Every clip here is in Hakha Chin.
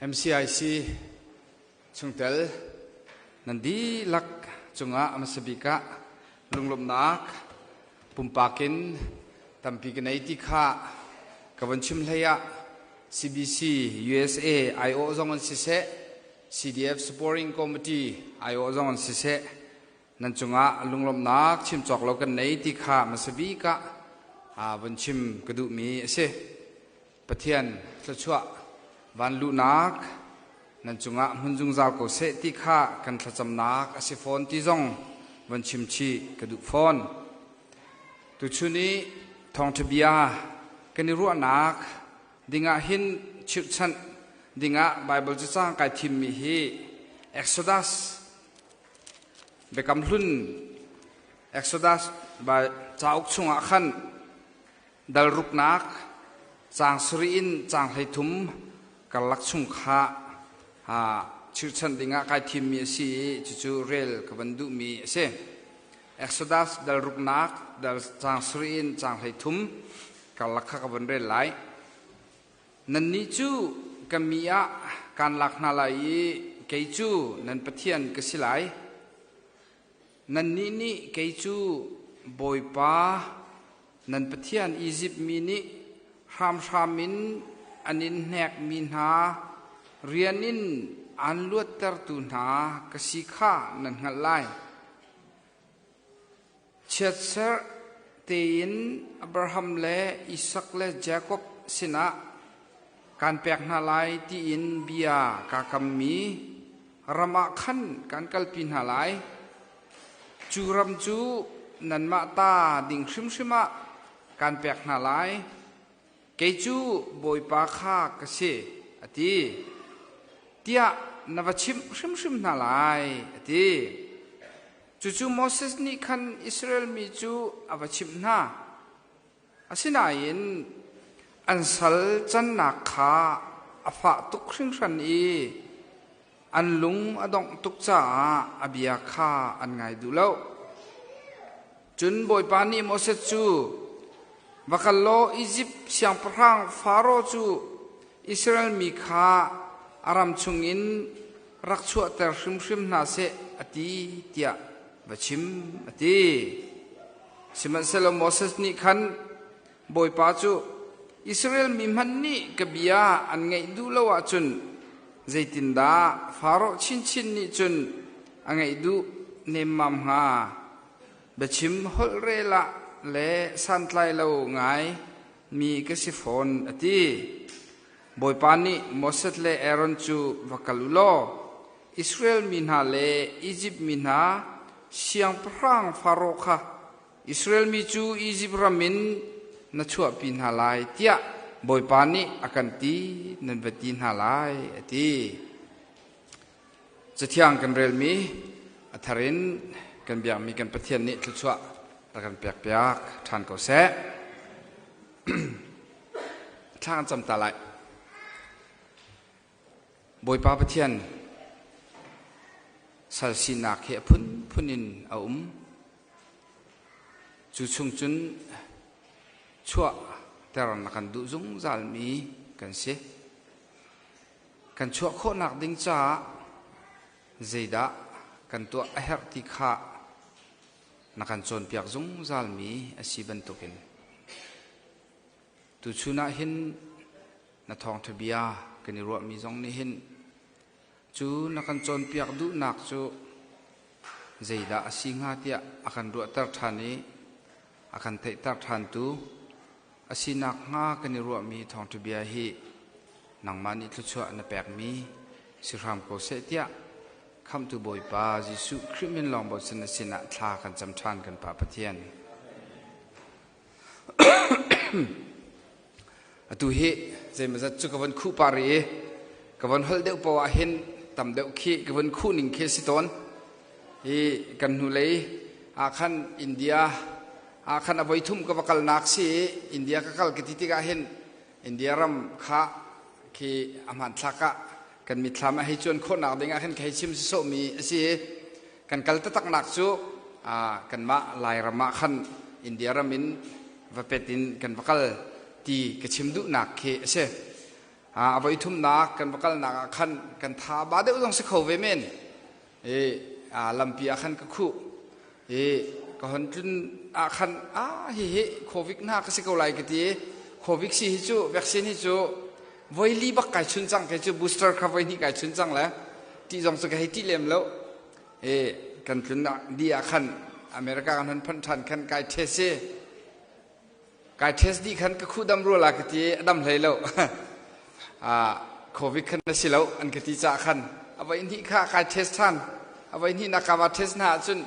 MCIC chungtel nan dihlak cungah a hmasa bik ah lunglawmhnak pumpak in tampi ka nei ti kha ka von chim hlei ah CBC USA aiawh zong an siseh, CDF Supporting Committee aiawh zong an siseh, nan cungah lunglawmhnak chim cawk lo kan nei ti kha hmasa bik ah von chim ka duhmi a si. Pathian thluachuah van luhnak nan cungah hmun zungzal ko seh ti kha kan thlacamnak a si fawn ti zong von chim chih ka duh fawn. Tuchun i thawngṭha bia kan i ruahnak dingah hin chirhchanh dingah Baibal cacang kai thimmi hi Exodus Biakam Hlun Exodus cauk chungah khan dal ruknak caang sarih in caang 13 karlak chung kha chirhchanh dingah kai thimmi a si i cucu rel ka van duhmi a si. Exodus dal ruknak dal caang sarih in caang 13 karlak kha ka van rel lai. Nannih cu ka mi ah kaan lak hna lai i kei cu nan Pathian ka si lai. Nannih nih kei cu Bawipa nan Pathian Izipt mi nih hramhram in an in hnekmi hna rian in aan luattertu hna ka si kha nan hngalh lai. Chiatserh tein Abraham le Isak le Jakob sinah kaan pek hna lai tiin bia kaa kammi ram ah khan kaan kalpi hna lai. Cu ram cu nanmah ta ding hrimhrim ah kaan pek hna lai. Kei cu Bawipa kha ka si, a ti. Tiah na va chimh hrimhrim hna lai, a ti. Cucu Moses nih khan Israel mi cu a va chimh hna. Asinain an sal cannak kha a fah tuk hringhran i an lung a dongh tuk caah a bia kha an ngai duh lo. Cun Bawipa nih Moses cu, Va kal law Izipt siangpahrang Faro cu Israel mi kha a ram chungin rak chuahter hrimhrim hna seh, a ti, tiah va chim, a ti. Sihmanhsehlaw Moses nih khan Bawipa cu, Israel mi hmanh nih ka bia an ngaih duh lo ahcun zeitindah Faro chinchin nih cun a ngaih duh nemmam hnga? Biachim holhrel ah le santlai lo ngai mi ka si fawn, a ti. Bawipa nih Moses le Aaron cu va kal u law Israel mi hna le Izipt mi hna siangpahrang Faro kha Israel mi cu Izipt ram in na chuahpi hna lai tiah Bawipa nih a kan ti nan va ti hna lai, a ti. Cathiang kan relmi a thar in kan biakmi kan Pathian nih thluachuah rak kan pekpiak ṭhan ko seh. Thla kan cam ta lai. Bawipa Pathian sal sinak hi a phunphun in a um. Cu chung cun chuah ter na kan duh zungzalmi kan si. Kan chuah khawhnak ding caah zeidah kan tuah a herh ti kha na kan cawnpiak zungzalmi a si bantukin tuchun ah hin na thawngṭha bia kan i ruahmi zong nih hin cu na kan cawnpiak duhnak cu zeidah a si hnga tiah a kan ruahter ṭhan i a kan theihter ṭhantu a si nakhnga kan i ruahmi thawngṭha bia hi nangmah nih thluachuah na pekmi si hram ko seh tiah Khamhtu Bawipa Jesuh Khrih min lawng bochan na sinah thla kan cam ṭhan kan Pa Pathian. Atu hi zeimawzat cu ka von khuh pah rih i ka von holh deuh poah ah hin tam deuh khi ka von khuh ning khi a si tawn. Hi kan hnulei ah khan India ah khan a voi thum ka va kalnak si i India ka kal ka ti tikah hin India ram kha khi a hmanthlak ah kan mitthlam a hei cuan khawhnak ding ah khan ka hei chim sawhmi a si i kan kal taktaknak cu kanmah Lairam ah khan India ram in va pet in kan va kal ti ka chim duhnak khi a si. A voi thumnak kan va kalnak ah khan kan tha ba deuh zong si kho ve men. I lampi ah khan ka khuh. I ka hon tlun ah khan a hi hi COVID hna ka si ko lai ka ti. COVID si hi cu vaccine hi cu voi li bak kai chun cang kei cu booster kha voi hnih kai chun cang le ti zong cu ka hei ti lem lo. I kan tlun di ah khan America kan hon phanh ṭhan khan kai test i kai test dih khan ka khuh dam rua la ka ti a dam hlei lo. COVID khan na si lo an ka ti caah khan a voi hnih kha kai test ṭhan. A voi hnih nak ka va test hna ahcun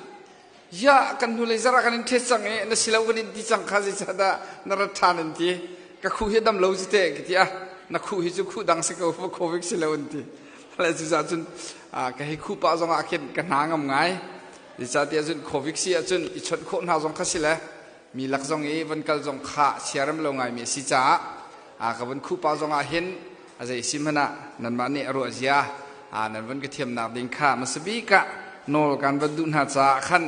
ya kan hnulei zarh ah kan in test cang i na si lo kan in ti cang kha zeicahdah na rat ṭhan an ti. Ka khuh hi a dam lo si te ka ti ah na khuh hi cu khuh dang si ko COVID si lo an ti. Le cucaah cun ka hei khuh pah zongah khin ka hna ngam ngai. Zeicahtiah cun COVID si ahcun i chawnh khawh hna zong kha si le mi lak zong i von kal zong kha siarem lo ngaimi a si caah ka von khuh pah zongah hin a zei si hmanh ah nanmah nih a ruah zia nan von ka thiamnak ding kha hmasa bik ah nawl kan van duh hna caah khan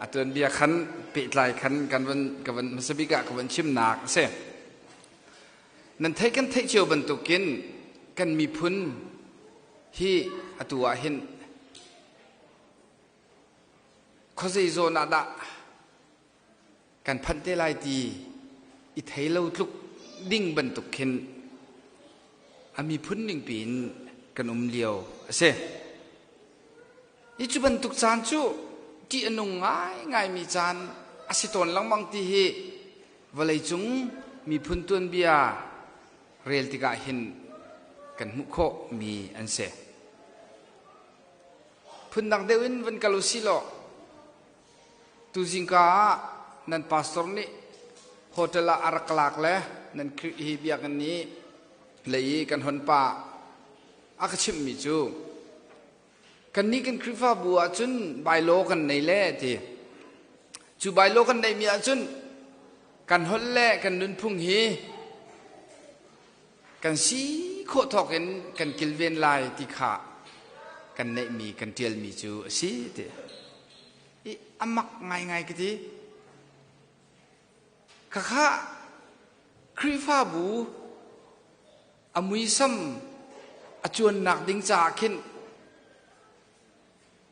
a tuanbia khan pehtlai khan kan van ka van hmasa bik ah ka van chimnak a si. Nan theih kan theih cio bantukin kan miphun hi atu ah hin khuazei zawn ah dah kan phanh te lai ti i thei lo tluk ding bantuk khin a miphun ning piin kan um lio a si. Hi cu bantuk caan cu ṭih a nung ngaingaimi caan a si tawn lengmang ti hi vawleicung miphun tuanbia rel tikah hin kan hmuh khawhmi an si. Phundang deuh in van kal u sih law tuzingka ah nan pastor nih hotel ah a rak lak le nan hi biakinn nih lei i kan hon pa a ka chimhmi cu Kannih kan Khrihfabu ahcun bylaw kan nei le ti. Cu bylaw kan neihmi ahcun kan holh le kan nunphung hi kan si khawh thawk in kan kilven lai ti kha kan neihmi kan ṭialmi cu a si ti. I a mak ngaingai ka ti. Khakha Khrihfabu a muisam a cuannak ding caah khin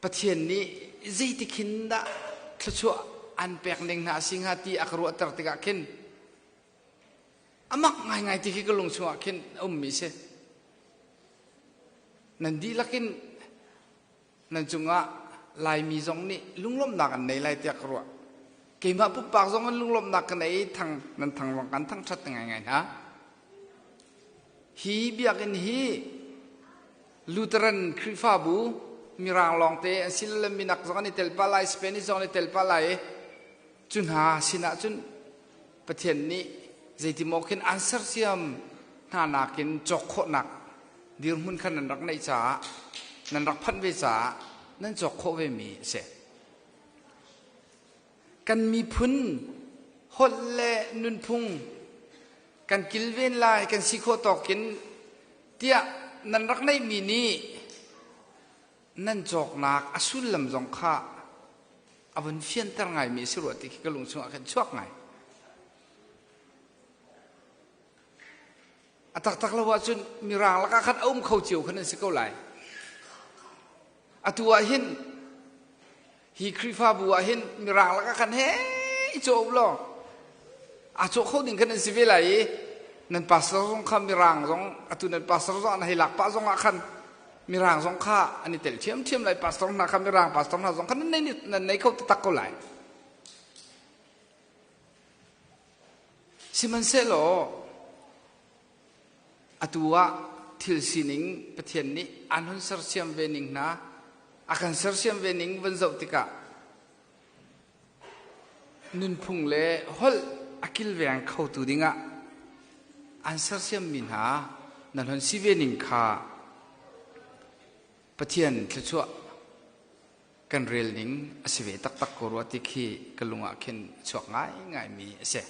Pathian nih zeiti khin dah thluachuah an pek ning hna a si hnga ti a ka ruahter tikah khin a mak ngaingai ti khi ka lung chungah khin a ummi si. Nan dihlak in nan cungah Laimi zong nih lunglawmhnak an nei lai tiah ka ruah. Keimah pumpak zong in lunglawmhnak ka nei i thang nan thang ruang kan thangṭhat ngaingai hna. Hi biakinn hi Lutheran Khrihfabu Mirang lawngte an si le minak zong an i tel pah lai, Spanish zong an i tel pah lai i cu hna sinah cun Pathian nih zeitimaw khin an sersiam hna nakin cawk khawhnak dirhmun kha nan rak neih caah nan rak phanh ve caah nan cawk khawh ve mi a si. Kan miphun holh le nunphung kan kilven lai kan si khawh tawkin tiah nan rak neihmi nih nan cawknak a sullam zong kha a vun fianter ngaimi a si rua ti khi ka lung chungah khan chuak ngai. A taktak lo ahcun mirang lakah khan a um kho cio khan an si ko lai. Atu ah hin hi Khrihfabu ah hin mirang lakah khan he i cawh u law aa cawh kho ding khan an si ve lai i nan pastor zong kha mirang zong atu nan pastor zong an hei lak pah zong ah khan mirang zong kha an i tel ṭhiamṭhiam lai pastor hna kha mirang pastor hna zong kha nan nei nan nei kho taktak ko lai. Sihmanhsehlaw atu ah thil sining Pathian nih aan hun sersiam ve ning hna a kan sersiam ve ning van zoh tikah nunphung le holh a kilveng khotu dingah an sersiammi hna nan hun si ve ning kha Pathian thluachuah kan rel ning a si ve taktak ko rua ti khi ka lung ah khin a chuak ngaingaimi a si.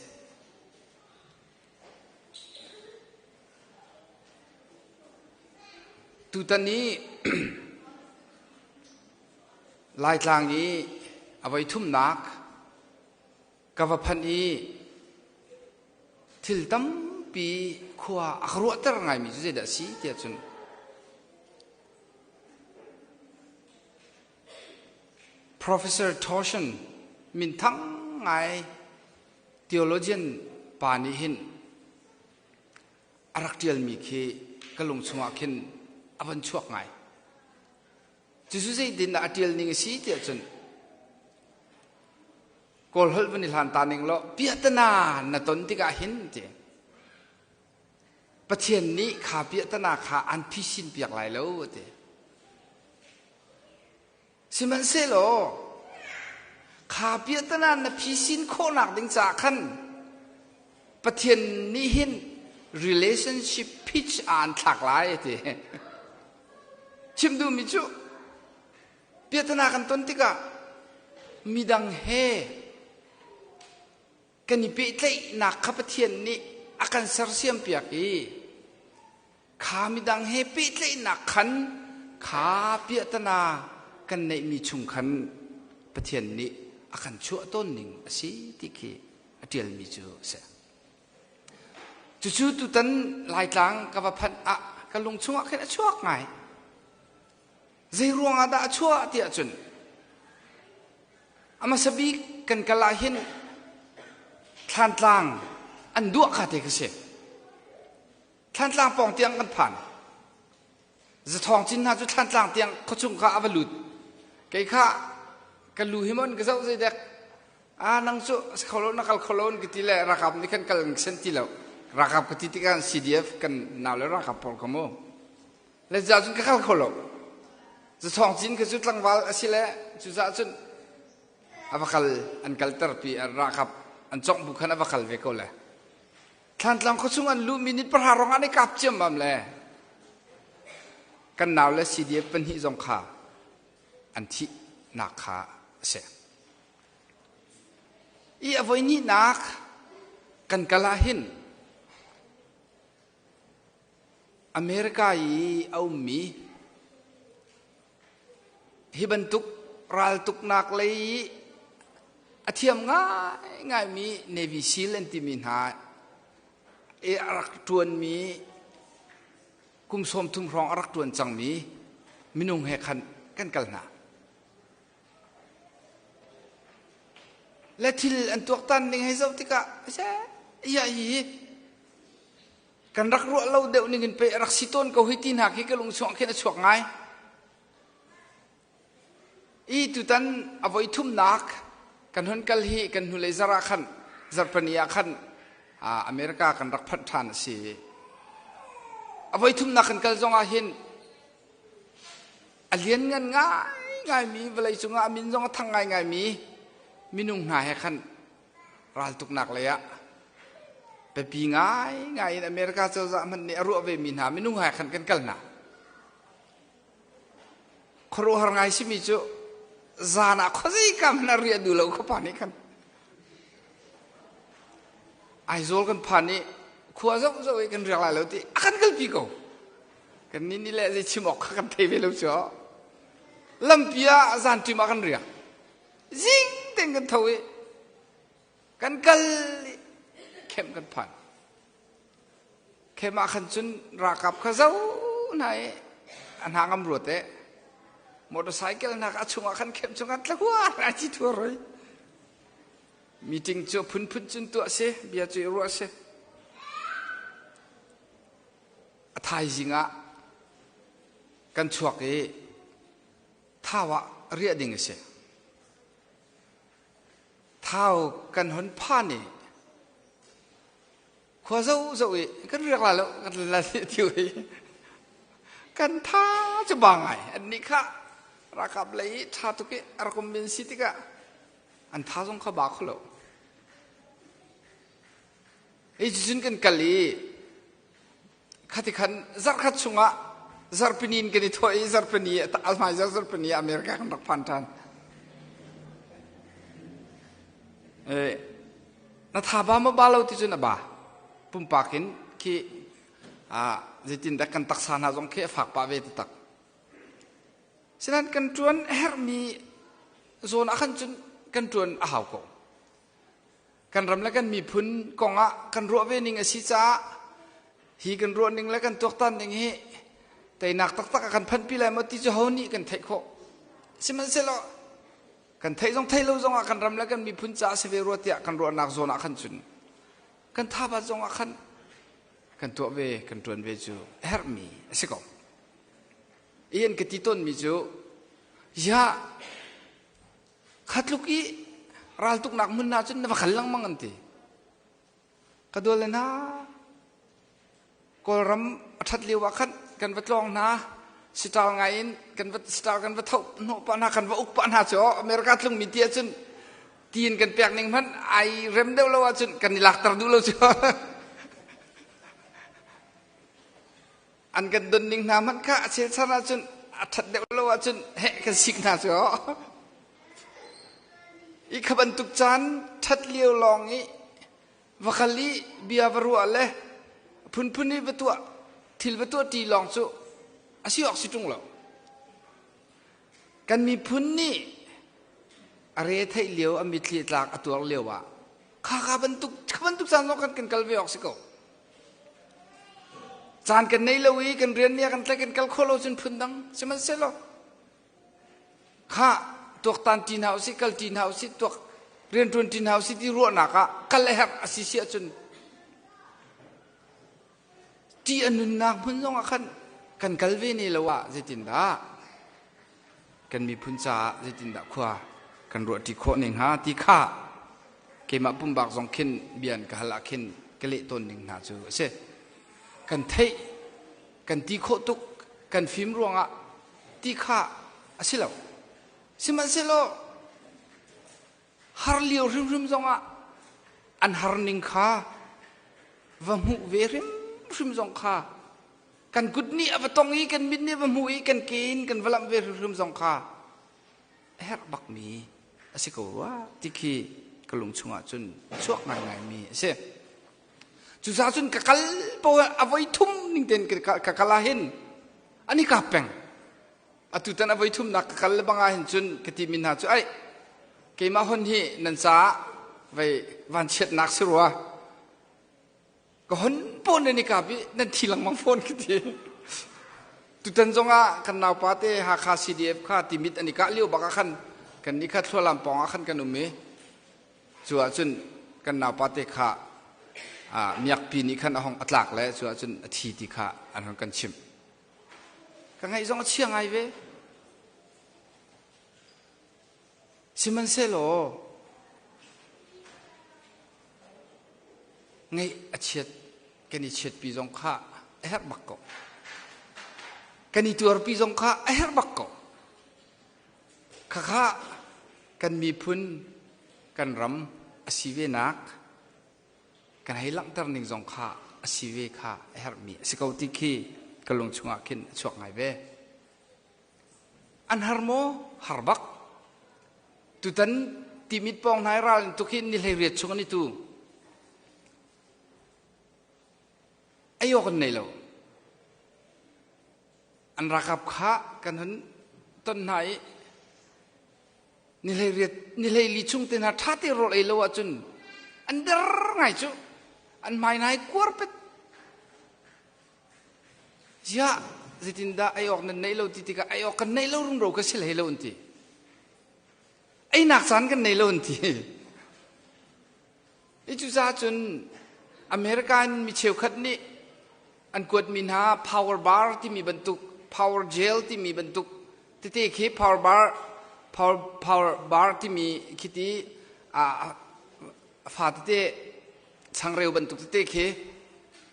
Tutan i Laitlang i a voi thumnak ka va phanh i thil tampi tampi khua a ka ruahter ngaimi cu zeidah a si tiah cun Professor Torsion minthang ngai theologian pa nih hin a rak ṭialmi khi ka lung chungah khin a van chuak ngai. Cucu zeitindah a ṭial ning a si tiah cun Kawl holh van i hlan ta ning law piahtana na ton tikah hin ti Pathian nih kha piahtana kha an phisin piak lai lo a ti. Sihmanhsehlaw kha piahtana na phisin khawhnak ding caah khan Pathian nih hin relationship pitch ah an thlak lai a ti. Chim duhmi cu piahtana kan ton tikah midang he kan i pehtlaihnak kha Pathian nih a kan sersiam piak i kha midang he pehtlaihnak khan kha piahtana kan neihmi chung khan Pathian nih a kan chuah tawn ning a si ti khi a ṭialmi cu a si. Cucu tutan Laitlang ka va phanh ah ka lung chungah khin a chuak ngai. Zei ruangah dah a chuah tiah cun a hmasa bik kan kal ah hin Thlantlang an duah kha te ka si. Thlantlang pawng tiang kan phan. Zathawng cin hna cu Thlantlang tiang khuachung kha a va lut. Kei kha ka lu hi mon ka zoh zeidek a nang cu kho lo na kal kho lo ka ti le rakap nih khan kal sen ti lo rakap ka ti tikah CDF kan nau le rakap pawl ka mu le za cun ka kal kho lo zathawng cin ka cu tlangval a si le cu za cun a va kal an kalter pi rakap an congh bu khan a va kal ve ko le Thlantlang khuachung an luh minute pahra rong an i kap ciammam le kan nau le CDF pahnih zong kha an thih nak kha a si. I a voi hnihnak kan kal ah hin America i a ummi Hi bantuk raltuknak lei i a thiam ngaingaimi Navy SEAL an timi hna i a rak ṭuanmi kum 30 hrawng a rak ṭuan cangmi minung he khan kan kal hna. Le thil an tuaktan ning hei zoh tikah ia hi kan rak ruah lo deuh ning in pei a rak si tawn ko hi ti hna khi ka lung chungah khin a chuak ngai. I tutan a voi thumnak kan hun kal hi kan hnulei zarh ah khan zarhpani ah khan America kan rak phanh ṭhan a si. A voi thumnak kan kal zong ah hin a lianngan ngaingaimi vawlei cungah a min zong a thang ngaingaimi minung hna he khan raltuknak lei ah biapi ngaingai in America cozah hmanh nih a ruah vemi hna minung he khan kan kal hna. Khuaruahhar ngai simi cu zan ah khuazei ka hmanh ah riah duh lo khuapa nih khan Aizawl kan phan i khua zoh zoh i kan riak lai lo ti a kan kalpi ko. Kan nih nih le zei chim awk kha kan thei ve lo cu. Lampi ah zan ṭim ah kan riak. Zing tein kan tho i kan kal i camp kan phan. Khem ah khan cun ralkap kha zo hna i a hna ngam ruat e motorcycle hna a chungah khan khem chungah tlahuar a ci thuar roi meeting cu phunphun cun tuah si bia cu i ruah si a thaizing ah kan chuak i thau ah riah ding a si thau kan hon phan i Khua zoh i kan riak lai lo kan la ti i kan tha cu ba ngai an nih kha ralkap lei i tha tuk i a rak um min si tikah an tha zong kha ba kho lo. Hi cucun kan kal i khati khan zarhkhat chungah zarhpini in kan i thawh i zarhpini alhmai zarh zarhpini America kan rak phan ṭhan. Na tha ba maw ba lo ti cun a ba. Pumpak in khi zeitin dah kan taksa hna zong khi a fak pah ve taktak. Sinain kan ṭuan a herhmi zawn ah khan cun kan ṭuan a hau ko. Kan ram le kan miphun kong ah kan ruah ve ning a si caah. Hi kan ruah ning le kan tuaktan ning hi teinak taktak a kan phanpi lai maw ti cu ho nih kan theih khawh. Sihmanhsehlaw kan theih zong theih lo zong ah kan ram le kan miphun caah si ve rua tiah kan ruahnak zawn ah khan cun kan thabat zong ah khan kan tuah ve kan tuan ve cu a herhmi a si ko. I an ka ti tawnmi cu ya khatluk i raltuknak hmun hna cun na va kal lengmang an ti. Ka dual le hna Kawlram a ṭhat lio ah khan kan va tlawng hna siṭal ngai in kan va siṭal kan va tho hnawh pah hna kan va uk pah hna cu America tlungmi ti ahcun tiin kan pek ning hmanh ai rem deuh lo ahcun kan i lakter duh lo cu an kan don ning hna hmanh kha a chelchar ahcun a ṭhat deuh lo ahcun heh kan sik hna cu i kha bantuk caan ṭhat lio lawng i va kal i bia va ruah le phunphun i va tuah thil va tuah ṭi lawng cu a si awk si ṭung lo kan miphun nih a re theih lio a mitthli tlak a tuar lio ah kha kha bantuk kha bantuk caan zong kan kan kal ve awk si ko Caan kan nei lo i kan rian nih a kan tlaih kan kal khawh lo cun phundang sihmanhsehlaw kha tuaktan ṭi hna usih kal ṭi hna usih tuak rianṭuan ṭi hna usih ti ruahnak ah kal a herh a si si ahcun ṭih a nunnak hmun zongah khan kan kal ve ne lo ah zeitindah kan miphun caah zeitindah khua kan ruahṭi khawh ne hnga ti kha keimah pumpak zong khin bian ka hal ah khin ka leh tawn ning hna cu a si. Kan theih, kan ti khawh tuk, kan fim ruangah ti kha a si lo. Sihmanhsehlaw har lio hrimhrim zongah an har ning kha va hmuh ve hrimhrim zong kha kan kut nih a va tong i kan mit nih a va hmuh i kan ke in kan va lamh ve hrimhrim zong kha a herh bakmi a si ko rua ti khi ka lung chungah cun chuak ngaingaimi a si. Cucaah cun ka kal poah a voi thum ning tein ka kal ah hin an i kap peng. Atutan a voi thumnak ka kal le bang ah hin cun ka timi hna cu ai keimah hon hi nan caah vei vanchiatnak si rua ka hon pawn nan i kap i nan thi lengmang fawn ka ti. Tutan zongah kan naupa te Hakha CDF kha Timit an i kah lio bak ah khan kan nih kha Thlualam pawng ah khan kan um i cu ahcun kan naupa te kha miakpi nih khan a hong a tlak le cu ahcun a thi ti kha an hon kan chimh. Ka ngaih zong a chia ngai ve. Sihmanhsehlaw ngeih a chiat kan i chiatpi zong kha a herh bak ko. Kan i tuarpi zong kha a herh bak ko. Khakha kan miphun kan ram a si ve nak kan hei langhter ning zong kha a si ve kha a herhmi a si ko ti khi ka lung chungah khin a chuak ngai ve. An har maw? Har bak. Tutan timit pawng hnai ral in tuk hi ni hlei riat chung an i tu. Ei awk an nei lo. An rakap kha kan hun ton hna i ni hlei riat ni hlei li chung te hna ṭha te rawl ei lo ahcun an der ngai cu an hmai nai kuar pet Ziah zeitindah ei awk nan neih lo ti tikah ei awk kan neih lo rumro ka si hlei lo an ti. Einak caan kan nei lo an ti. I cucaah cun American mi cheukhat nih an kuatmi hna power bar timi bantuk power gel timi bantuk tete khi power bar power power bar timi khi ti a fa tete changreu bantuk tete khi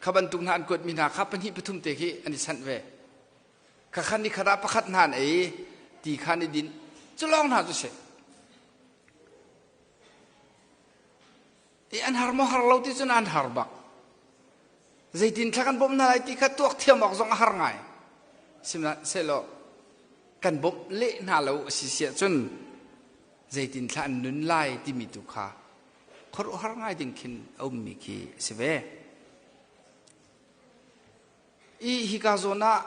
kha bantuk hna an kuatmi hna kha pahnih pathum te khi an i sanh ve kha khan ni khat ah pakhat hna an ei ti kha an i din cu lawng hna cu si i an har maw har lo ti cun an har bak zeitin thla kan bawmh hna lai ti kha tuak thiam awk zong a har ngai sihmanhsehlaw kan bawmh leh hna lo a si siah cun zeitin thla an nun lai timi tu kha khuaruahhar ngai ding khin a ummi khi a si ve. I hika zawn ah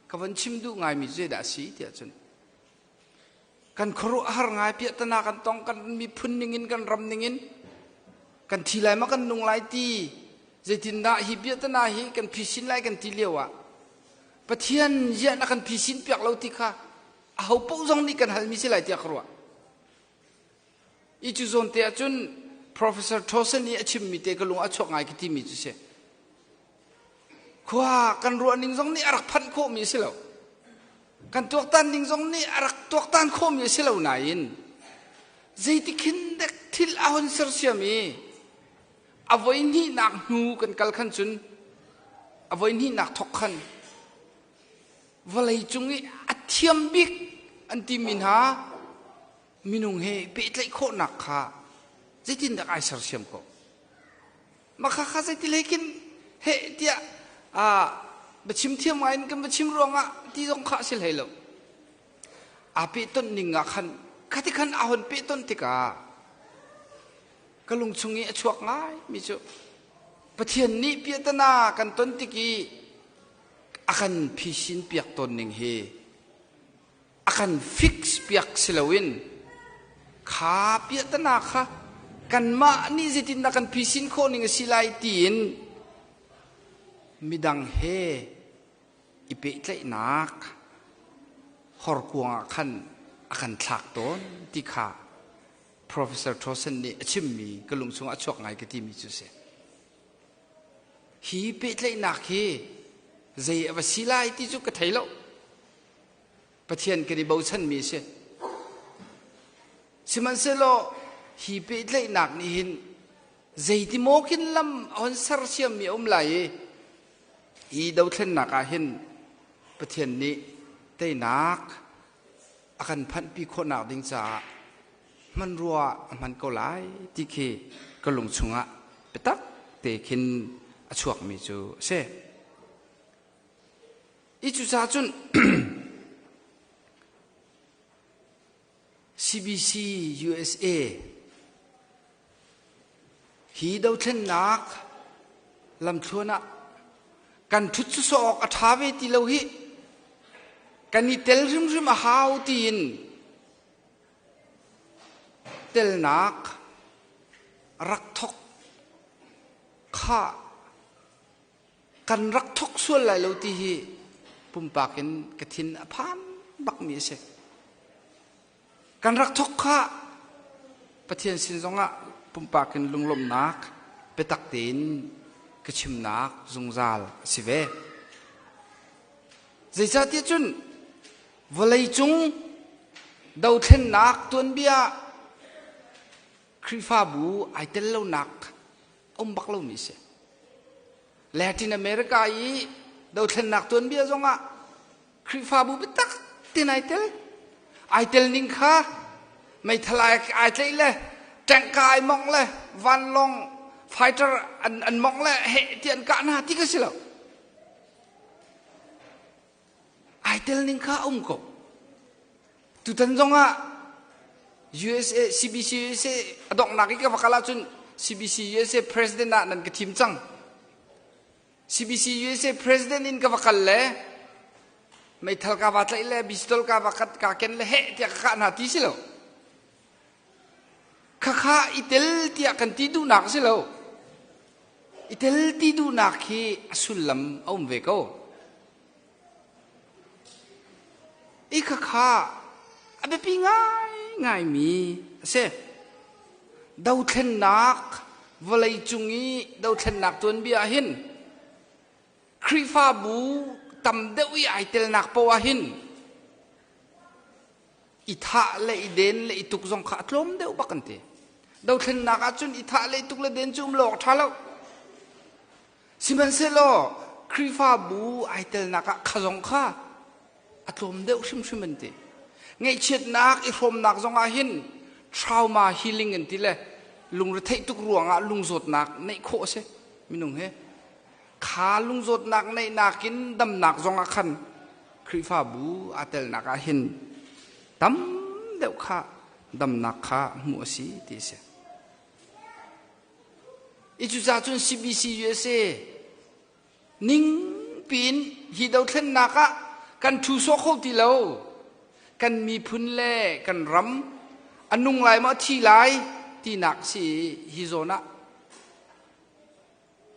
ka van chim duh ngaimi cu zeidah a si tiah cun kan khuaruahhar ngai piahtana kan tong kan miphun ningin kan ram ningin kan thi lai ma kan nung lai ti. Zeitindah hi biatana hi kan phisin lai kan ti lio ah Pathian ziah na kan phisin piak lo ti kha aho paoh zong nih kan halmi si lai tiah ka ruah. I cu zawn te ahcun Professor Thorson nih a chimmi te ka lung a chuak ngai ka timi cu si. Khua kan ruah ning zong nih a rak phanh khawhmi a si lo. Kan tuaktan ning zong nih a rak tuaktan khawhmi a si lo nain zeitikhin dek thil a hon sersiam i a voi hnihnak hnu kan kal khan cun a voi hnihnak thok khan vawlei cung i a thiam bik an timi hna minung he pehtlaih khawhnak kha zeitindah ai sersiam ko mah kha kha zeiti hlei khin heh tiah biachim thiam ngai in kan va chim ruangah ti zong kha a si hlei lo aa pehtonh ning ah khan khati khan a hon pehtonh tikah ka lung chung i a chuak ngai mi cu Pathian nih piahtana kan ton tik i a kan phisin piak tawn ning hi a kan fix piak si loin kha piahtana kha kanmah nih zeitindah kan phisin khawh ning a si lai tiin midang he i pehtlaihnak horkuang ah khan a kan thlak tawn ti kha Professor Thorson nih a chimmi ka lung chungah a chuak ngai ka timi cu si. Hi pehtlaihnak hi zei a va si lai ti cu ka thei lo. Pathian kan i bochanmi a si. Sihmanhsehlaw hi pehtlaihnak nih hin zeiti maw khin lam a hon sersiammi a um lai i hi dothlennak ah hin Pathian nih teinak a kan phanhpi khawhnak ding caah hmanrua a hman ko lai ti khi ka lung chungah biatak te khin a chuakmi cu a si. I cucaah cun CBC USA hi dothlennak lamthluan ah kan ṭhut sawsawh awk a ṭha ve ti lo hih. Kan i tel hrimhrim a hau tiin telnak rak thok kha kan rak thok sual lai lo ti hi pumpak in ka thin a phan bakmi a si. Kan rak thok kha Pathian sin zongah pumpak in lunglawmhnak biatak tein ka chimnak zungzal a si ve. Zeicahtiah cun vawleicung dothlennak tuanbia Khrihfabu ai tel lonak a um bak lomi a si. Latin America i dothlennak tuanbia zongah Khrihfabu biatak tin ai tel. Ai tel ning kha meithal ai tlaih le tank ka ai mongh le vanlawng fighter an, an mongh le heh ti an kah hna ti ka si lo. Ai tel ning kha a um ko. Tutan zongah USA CBC USA a donghnak i ka va kal ahcun CBC USA president ah nan ka thim cang. CBC USA president in ka va kal le meithal ka va tlaih le pistol ka va kat ka ken le heh tiah ka kah hna ti si lo. Khakha i tel tiah kan ti duhnak si lo. I tel ti duhnak hi a sullam a um ve ko. I khakha a biapi ngaingaimi a si. Dothlennak vawleicung i dothlennak tuanbia ah hin Khrihfabu tam deuh i ai telnak poah ah hin i thah le i den le i tuk zong kha a tlawm deuh bak an ti. Dothlennak ahcun i thah le i tuk le den cu um lo awk ṭha lo. Sihmanhsehlaw Khrihfabu ai telnak ah kha zong kha a tlawm deuh hrimhrim an ti. Ngaihchiatnak i hrawmnak zong ah hin trauma healing an ti le lungretheih tuk ruangah lungzawtnak neih khawh a si minung hi. Kha lungzawtnak neihnak in damnak zong ah khan Khrihfabu aa telnak ah hin tam deuh kha damnak kha hmuh a si ti a si. I cucaah cun CBC USA ning piin hi dothlennak ah kan ṭhu sawh kho ti lo. Kan miphun le kan ram a nung lai maw a thi lai tinak si hi zawn ah.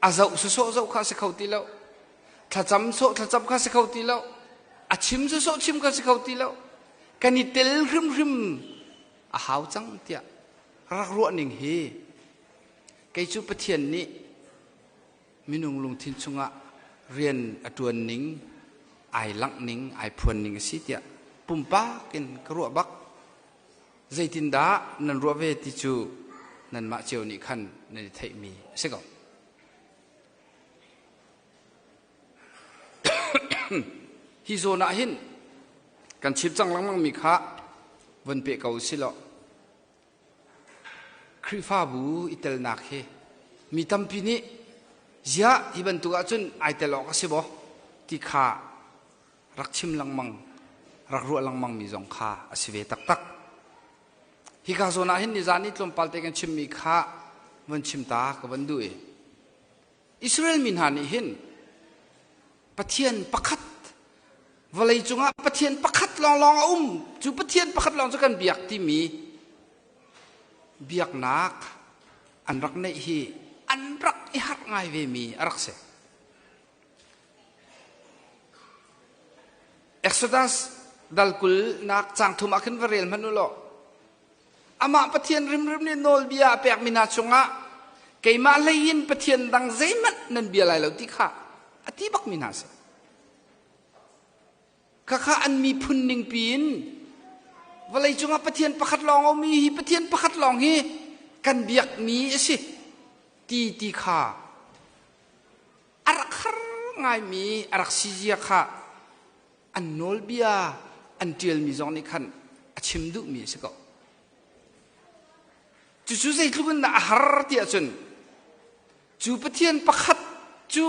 A zoh sawsawh zoh kha a si kho ti lo. Thlacam sawh thlacam kha si kho ti lo. A chim sawsawh chim kha si kho ti lo. Kan i tel hrimhrim a hau cang tiah rak ruah ning hi kei cu Pathian nih minung lungthin chungah rian a ṭuan ning, ai langh ning, ai phuan ning a si tiah pumpak in ka ruah bak. Zeitindah nan ruah ve ti cu nanmah cio nih khan nan i theihmi a si ko. Hi zawn ah hin kan chim cang lengmangmi kha von peh ko usih law Khrihfabu i telnak hi mi tampi nih ziah hi bantuk ahcun ai tel awk a si maw ti kha rak chim lengmang rak ruah lengmang mi zong kha a si ve taktak. Hika zawn ah hin nizan i tlawmpal te kan chimmi kha von chim ta ka von duh i Israel mi hna nih hin Pathian pakhat vawlei cungah Pathian pakhat lawnglawng a um cu Pathian pakhat lawng cu kan biak timi biaknak an rak neih hi an rak i harh ngai ve mi a rak si. Exodus dal 20 nak cang thum ah khin va rel hmanh u law amah Pathian rimrim nih nawlbia a pekmi hna chungah keimah hlei in Pathian dang zeihmanh nan bia lai lo ti kha a ti bakmi hna a si. Khakha an miphun ningpi in vawlei cungah Pathian pakhat lawng a um i hi Pathian pakhat lawng hi kan biakmi a si ti ti kha a rak har ngaimi a rak si zia kha an nawlbia an ṭialmi zong nih khan a chim duhmi a si ko. Cucu zeitluk in dah a har ti ahcun cu Pathian pakhat cu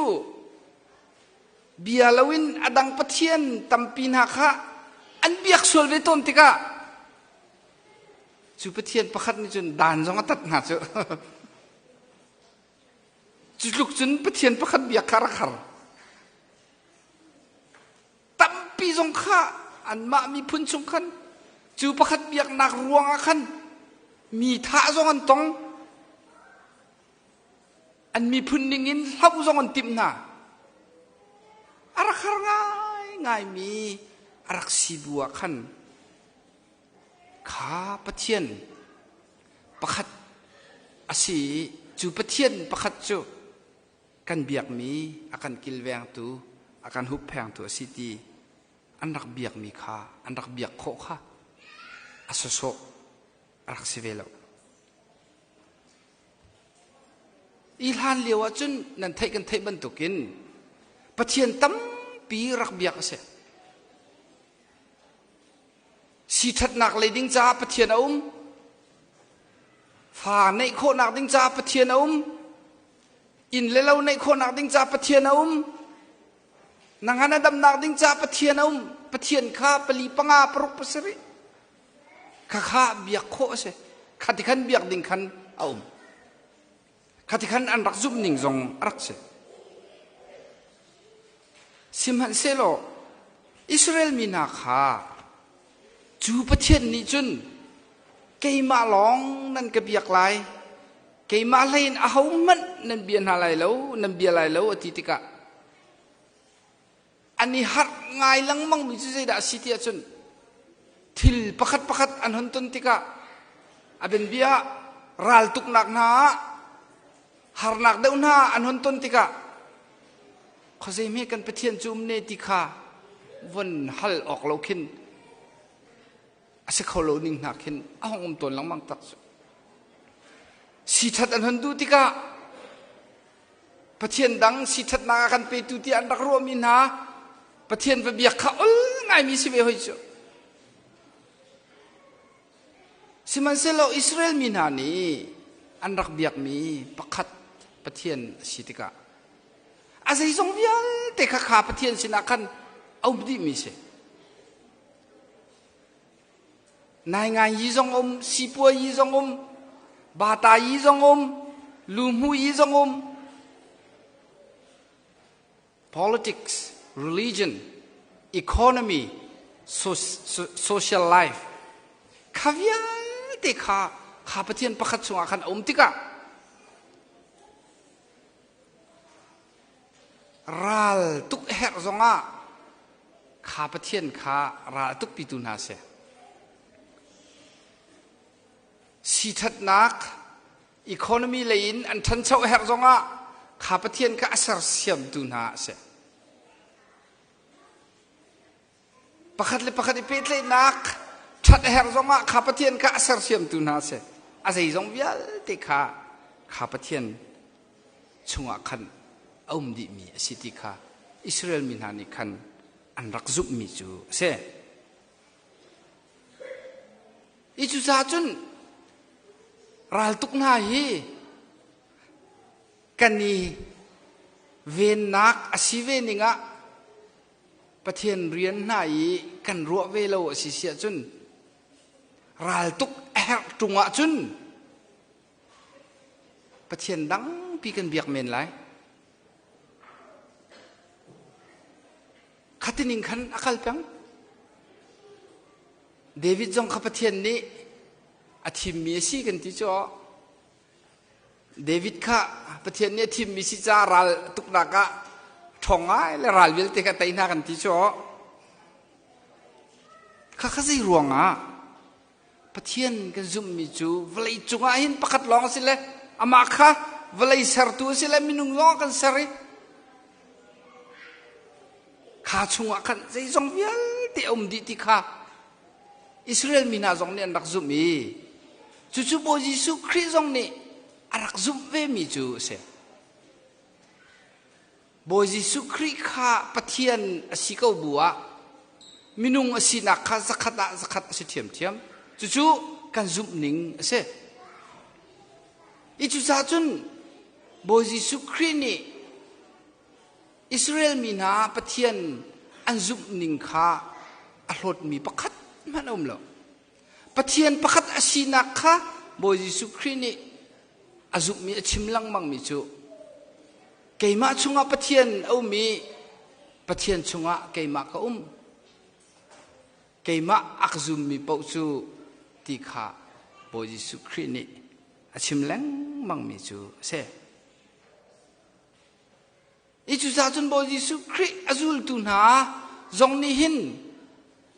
bia loin a dang pathian tampi hna kha an biak sual ve tawn tikah cu pathian pakhat nih cun dan zong a tat hna cu. Cu tluk cun Pathian pakhat biak kha rak har. Tampi zong kha anmah miphun chung khan cu pakhat biaknak ruangah khan mi thah zong an tong. An miphun ningin hloh zong an timh hna. A rak har ngaingaimi a rak si bu ah khan kha Pathian pakhat a si i cu Pathian pakhat cu kan biakmi a kan kilvengtu a kan hupphengtu a si ti an rak biakmi kha an rak biak khawh kha a sawsawh a rak si ve lo. I hlan lio ahcun nan theih kan theih bantukin Pathian tampi rak biak a si. Siṭhatnak lei ding caah Pathian a um. Fa neih khawhnak ding caah Pathian a um. Inn le lo neih khawhnak ding caah Pathian a um. Na ngan a damnak ding caah Pathian a um. Pathian kha pali panga paruk pasarih khakha biak khawh a si. Khati khan biak ding khan a um. Khati khan an rak zumh ning zong a rak si. Sihmanhsehlaw Israel mi hna kha cu Pathian nih cun keimah lawng nan ka biak lai, keimah hlei in ahohmanh nan bia hna lai lo, nan bia lai lo a ti tikah an i harh ngai lengmangmi cu zeidah a si ti ahcun thil pakhat pakhat an hun ton tikah a bianbia raltuknak hna ah harnak deuh hna an hun ton tikah khuazei hme kan Pathian cu um ne ti kha von hal awk lo khin a si kho lo ning hna khin a hong um tawn lengmang tak cu si ṭhat an hun duh tikah Pathian dang siṭhatnak a kan petu tiah an rak ruahmi hna Pathian va biak kha ol ngaimi si ve hoi cu. Sihmanhsehlaw Israel mi hna nih an rak biakmi pakhat Pathian a si tikah a zeizong vialte kha kha Pathian sinah khan a um dihmi si. Naingan yi zong um, sipua yi zong um, bata yi zong um, luhmu yi zong um. Politics, religion, economy, so, so, social life kha vialte kha kha Pathian pakhat chungah khan a um tikah. Ral tuk herh zongah kha Pathian kha ral tukpitu hna si. Siṭhatnak economy lei in an ṭhancho herh zongah kha Pathian kha a sersiamtu hna a si. Pakhat le pakhat i pehtlaihnak ṭhat a herh zongah kha Pathian kha a sersiamtu hna a si. A zeizong vialte kha kha Pathian chungah khan a um dihmi a si ti kha Israel mi hna nih khan an rak zumhmi cu a si. I cucaah cun raltuk hna hi kan i vennak a si ve ning ah Pathian rian hna i kan ruah ve lo a si si ahcun raltuk a herh ṭung ahcun Pathian dangpi kan biak men lai. Khatining khan a kal peng. David zong kha Pathian nih a thimmi a si kan ti cu. David kha Pathian nih a thimmi si caah ral tuknak ah ṭhawng ngai le ral vialte kha tei hna kan ti cu. Kha kha zei ruangah Pathian kan zumhmi cu vawlei cungah hin pakhat lawng a si le amah kha vawlei sertu a si le minung lawng kan ser i kha chungah khan zeizong vialte a um dih ti kha Israel mi hna zong nih an rak zumh i cucu Bawi Jesuh Khrih zong nih a rak zumh vemi cu a si. Bawi Jesuh Khrih kha Pathian a si ko bu ah minung a sinak kha zakhat ah zakhat a si ṭhiamṭhiam. Cucu kan zumh ning a si. I cucaah cun Bawi Jesuh Khrih nih Israel mi hna Pathian an zumh ning kha a hlawtmi pakhat hmanh a um lo. Pathian pakhat a sinak kha Bawi Jesuh Khrih nih a zumhmi a chim lengmangmi cu keimah chungah Pathian a um i Pathian chungah keimah ka um. Keimah a ka zummi paoh cu ti kha Bawi Jesuh Khrih nih a chim lengmangmi cu a si. I cucaah cun Bawi Jesuh Khrih a zultu hna zong nih hin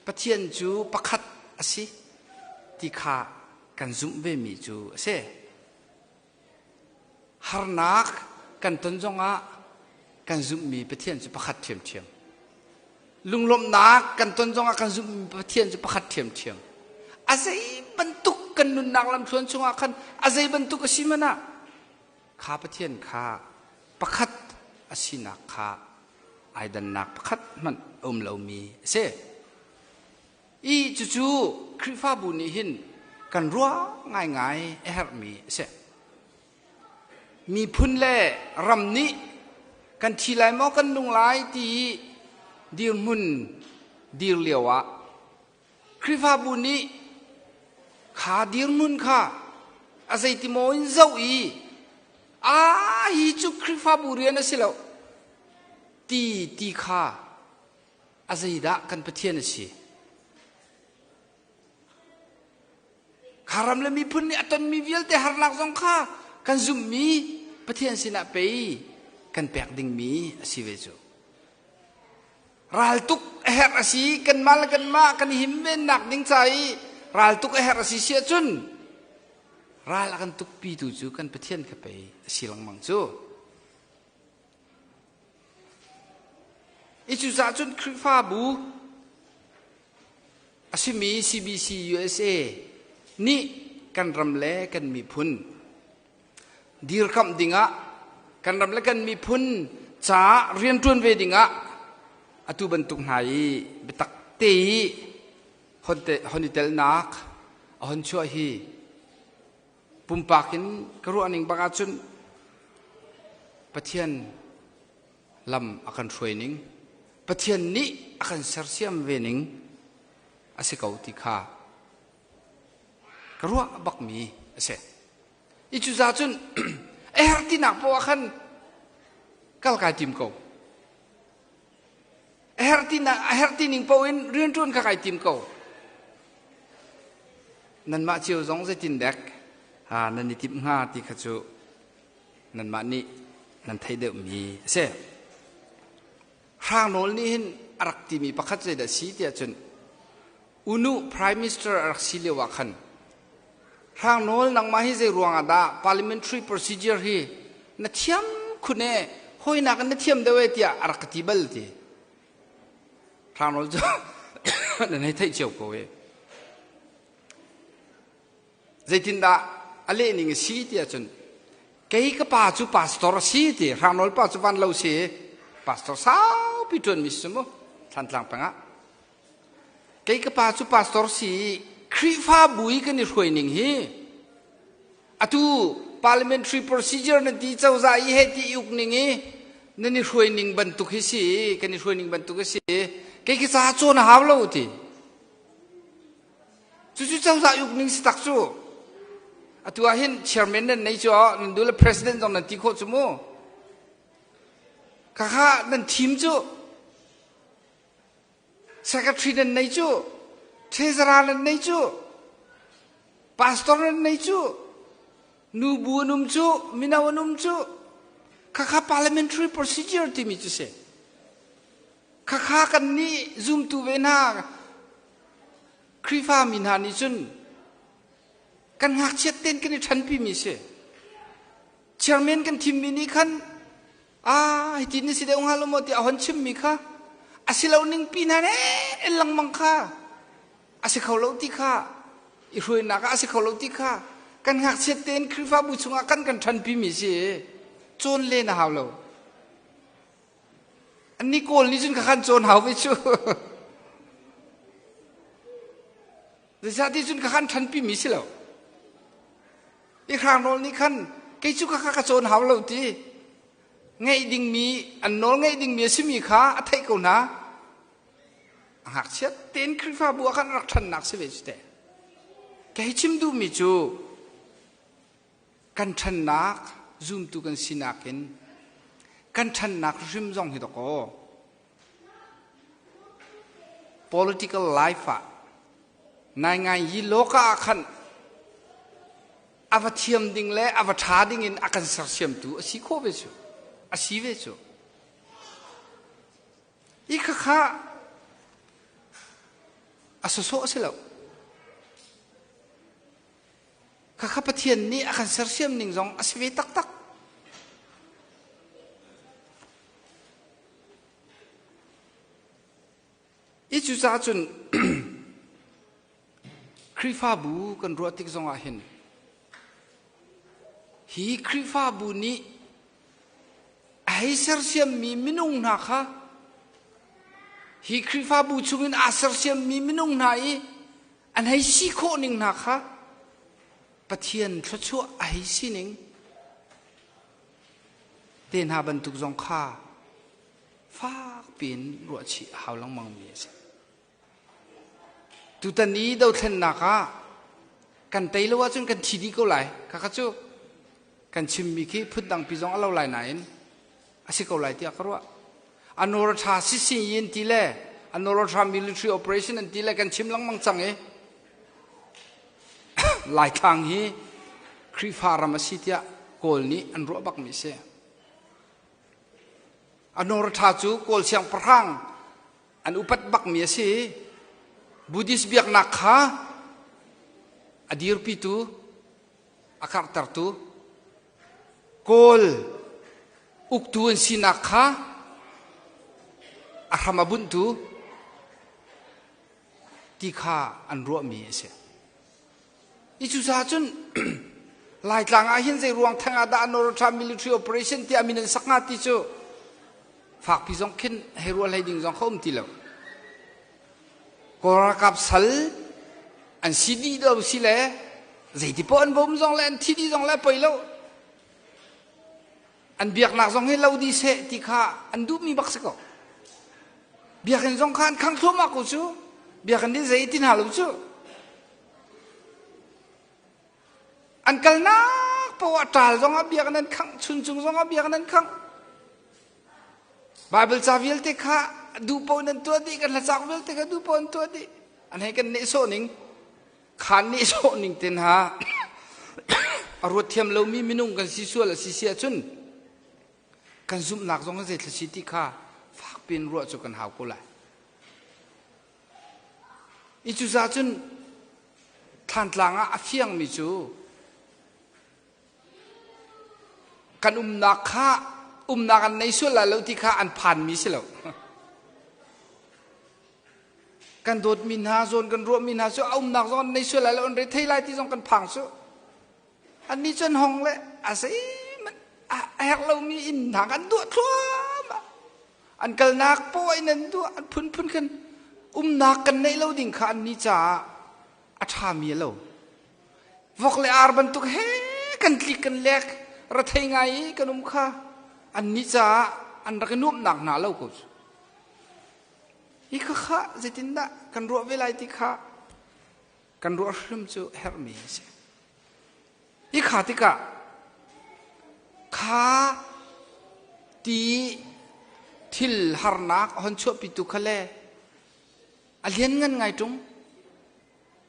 Pathian cu pakhat a si ti kha kan zumh vemi cu a si. Harnak kan ton zongah kan zumhmi Pathian cu pakhat ṭhiamṭhiam. Lunglawmhnak kan ton zongah kan zumhmi Pathian cu pakhat ṭhiamṭhiam. A zei bantuk kan nunnak lamthluan chungah khan a zei bantuk a si hmanh ah kha Pathian kha pakhat a sinak kha ai dannak pakhat hmanh a um lomi a si. I cucu Khrihfabu nih hin kan ruah ngaingai a herhmi a si. Miphun le ram nih kan thi lai maw kan nung lai ti i dirhmun dir lio ah Khrihfabu nih kha dirhmun kha a zeitimaw in zoh i a hi cu Khrihfabu rian a si lo ti ti kha a zeidah kan Pathian a si. Kha ram le miphun nih a tonmi vialte harnak zong kha kan zumhmi Pathian sinah pei kan pek dingmi a si ve cu. Raltuk a herh a si kanmah le kanmah kan i himvennak ding ca i raltuk a herh a si si ahcun ral a kan tukpitu cu kan Pathian kha pei a si lengmang cu. I cucaah cun Khrihfabu a simi CBC USA nih kan ram le kan miphun dirkamh dingah kan ram le kan miphun caah rianṭuan ve dingah atu bantuk hna i biatak te i hon i telnak a hon chuah hi pumpak in ka ruah ning bak ahcun Pathian lam a kan hruai ning Pathian nih a kan sersiam ve ning a si ko ti kha ka ruah bakmi a si. I cucaah cun a herh tinak poah khan kal kai tim ko. A herh tinak a herh tining poah in rianṭuan kha kai tim ko. Nanmah cio zong zeitin dek ha nan i timh hnga ti kha cu nanmah nih nan theih deuhmi a si. Hrang Nawl nih hin a rak timi pakhat zeidah si tiah cun U Nu Prime Minister a rak si lio ah khan Hrang Nawl nangmah hi zei ruang ah dah parliamentary procedure hi na thiam khun e hawinak in na thiam deuh e tiah a rak ka ti bal ti. Hrang Nawl cu nan hei theih cio ko e. Zeitindah a leh ning a si tiah cun kei ka pa cu pastor a si ti Hrang Nawl pa cu van lo si pastor saupi ṭuanmi si mu Thlantlang peng ah kei ka pa cu pastor si Khrihfabu i kan i hruai ning hi atu parliamentary procedure nan ti cozah i he ti uk ning i nan i hruai ning bantuk hi si kan i hruai ning bantuk hi si kei ka ca cawn a hau lo ti Cucu cozah uk ning si tak cu. Atu ah hin chairman nan nei cu nan duh le president zong nan ti khawh cu mu. Khakha nan thim cu. Secretary nan nei cu. Treasurer nan nei cu. Pastor nan nei cu. Nubu an um cu. Mino an um cu. Khakha parliamentary procedure timi cu si. Khakha kan nih zumtu ve hna Khrihfa mi hna nih cun kan ngakchiat tein kan i ṭhanpi mi si. Chairman kan thimmi nih khan ah hiti na si deuh hnga lo maw tiah a hon chimmi kha a si lo ning pi hna ne lengmang kha a si kho lo ti kha i hruainak ah a si kho lo ti kha kan ngakchiat tein Khrihfabu chungah kan kan ṭhanpi mi si cawn len a hau lo. Annih Kawl nih cun kha cawn hau ve cu. Zeicahti cun kha khan ṭhanpi mi si lo. I hrang nawl nih khan kei cu kha ka cawn hau lo ti. Ngeih dingmi an nawl ngeih dingmi a simi kha a theih ko hna. A ngakchiat tein Khrihfabu ah khan rak ṭhannak si ve cu teh. Kei chim duhmi cu Kan ṭhannak zumtu kan sinak in kan ṭhannak hrim zong hi dawkaw political life ah naingai yi loka ah khan a va thiam ding le a va ṭha ding in a kan sersiamtu a si khawh ve cu a si ve cu i khakha a sawsawh a si lo. Khakha Pathian nih a kan sersiam ning zong a si ve taktak. I cucaah cun Khrihfabu kan ruah tik zong ah hin hi Khrihfabu nih a hei sersiammi minung hna kha hi Khrihfabu chungin aa sersiammi minung hna i an hei si khawh ning hna kha Pathian thluachuah a hei sining te hna bantuk zong kha fak piin ruahchih a hau lengmang mi a si. Tutan i dothlennak ah kan tei lo ahcun kan thi dih ko lai. Khakha cu kan chimmi khi phundangpi zong a lo lai nain a si ko lai tiah ka ruah. Anortha sisi in ti le Anortha military operation an ti le kan chim lengmang cang i Laitlang hi Khrihfa ram a si tiah Kawl nih an ruah bakmi a si. Anortha cu Kawl siangpahrang an upat bakmi a si. Buddhist biaknak kha a dirpitu a karhtertu Kawl uktu an sinak kha a hram a bunhtu ti kha an ruahmi a si. I cucaah cun Laitlang ah hin zei ruang theng ah dah Northern military operation tiah min an sak hnga ti cu fakpi zong khin hei ruah hlei ding zong kha um ti lo. Kawl ralkap sal an si dih lo si le zeiti poah an bawm zong le an thi dih zong le poi lo. An biaknak zong hi lo dih seh ti kha an duhmi bak si ko. Biakinn zong kha an khang thluahmah ko cu. Biakinn nih zei ti hna lo cu. An kalnak poah ṭal zong ah biakinn an khangh, chuncung zong ah biakinn an khangh. Bible ca vialte kha duh paoh in an tuah dih, kan hlacauk vialte kha duh paoh an tuah dih. An hei kan nehsawh ning, khaan nehsawh ning te hna a ruat thiam lomi minung kan si sual a si si ahcun kan zumhnak zong zei thil si ti kha fakpi in ruah cu kan hau ko lai. I cucaah cun Thlantlang ah a fiangmi cu kan umnak kha umnak an nei sual lai lo ti kha an phanmi si lo. Kan dawtmi hna zawn kan ruahmi hna cu a umnak zong an nei sual lai lo an re thei lai ti zong kan phang cu. Annih cu an hong le a zeihmanh a herh lomi inn hna an duah thluahmah. An kalnak poah in an duah, an phunphun khan umnak kan neih lo ding kha annih caah a ṭhami a lo. Vok le ar bantuk he kan tlik kan lek, rethei ngai i kan um kha annih caah an rak i nuamhnak hna lo ko cu. Hi khakha zeitindah kan ruah ve lai ti kha kan ruah hrim cu herhmi a si. Hi kha tikah kha ti thil harnak a hon chuahpitu kha le a lianngan ngai ṭung.